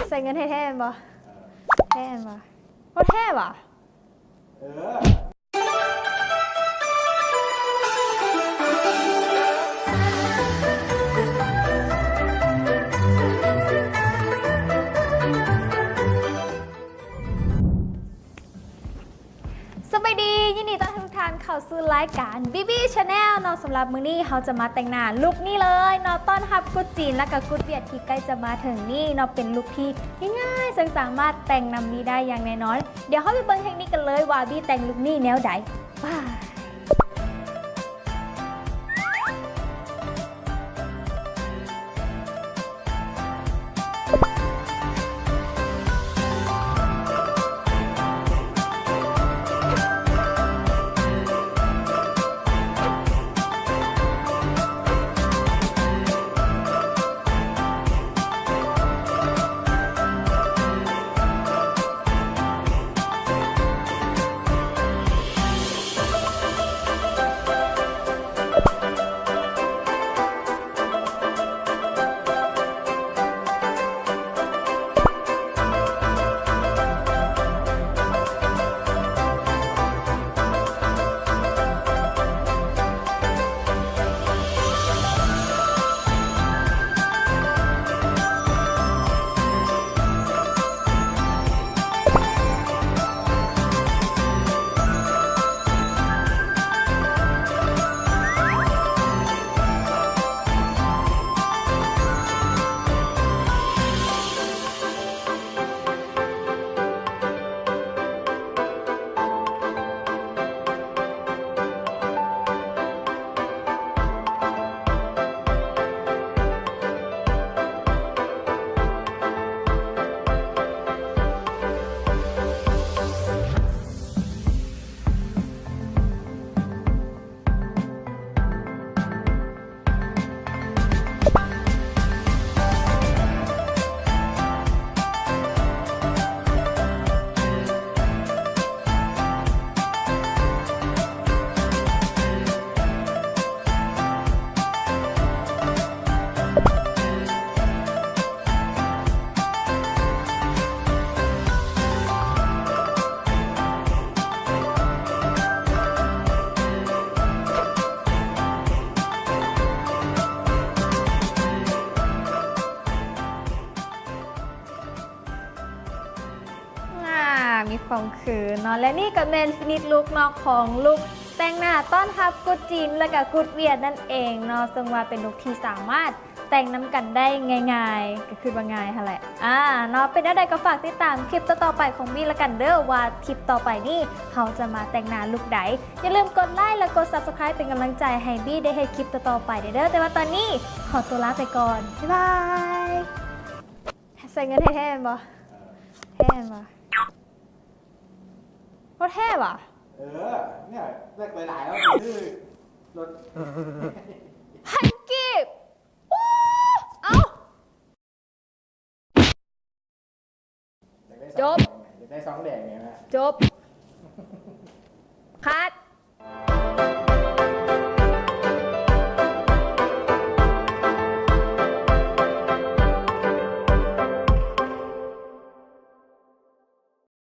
ໃສ່ເງິນແທ້ໆແມ່ນບໍ່? ແທ້ແມ່ນບໍ່? ບໍ່ແທ້ຫວາ? ເອີ. ສະບາຍດີ ຍິນດີຕ້ອນຮັບທຸກທ່ານເຂົ້າສູ່ລາຍການ ບີບີ Channel ເນາະ. ສຳລັບມື້ນີ້ເຮົາຈະມາແຕ່ງໜ້າລຸກນີ້ເລີຍເນາະ ຕ້ອນຮັບກຸດຈີນ ແລະກະກຸດຫວຽດທີ່ໃກ້ຈະມາເຖິງນີ້ເນາະ. ເປັນລຸກທີ່ງ່າຍໆ ເຊິ່ງສາມາດແຕ່ງນຳບີໄດ້ຢ່າງແນ່ນອນ. ດຽວເຮົາໄປເບິ່ງເທັກນິກກັນເລີຍວ່າບີແຕ່ງລຸກນີ້ແນວໃດ. ໄປ. ອ່າ ມີຄວາມຄືນເນາະ ແລະນີ້ກໍແມ່ນຟິນິດລຸກເນາະ ຂອງລຸກແຕ່ງໜ້າຕ້ອນຮັບກຸດຈີນ ແລະກະກຸດຫວຽດນັ້ນເອງເນາະ ເຊິ່ງວ່າເປັນລຸກທີ່ສາມາດ ແຕ່ງນຳກັນໄດ້ງ່າຍໆ ກໍຄືວ່າງ່າຍຫັ້ນແຫຼະ ອາ ເນາະ. ເປັນແນວໃດກໍຝາກຕິດຕາມຄລິບຕໍ່ໆໄປຂອງບີລະກັນເດີ ວ່າຄລິບຕໍ່ໄປນີ້ເຮົາຈະມາແຕ່ງໜ້າລຸກໃດ. ຢ່າລືມກົດໄລ ແລະ ກົດ Subscribe ເປັນກຳລັງໃຈໃຫ້ບີໄດ້ເຮັດຄລິບຕໍ່ໆໄປເດີ. ແຕ່ວ່າຕອນນີ້ຂໍຕົວລາໄປກ່ອນ ບາຍບາຍ. ໃສ່ເງິນແທ້ໆແມ່ນບໍ່? ແທ້ແມ່ນບໍ່? ບໍ່ແທ້ຫວາ? ເອີ ເນຍ ແລກຫຼາຍໆແລ້ວ ຊື້ລົດ ພັນກີບ. ໂອ້ ເອົ້າ ຢາກໄດ້ຊອງ ຈົບ ແດງແໝ ຢາກໄດ້ຊອງແດງແໝ ຈົບ.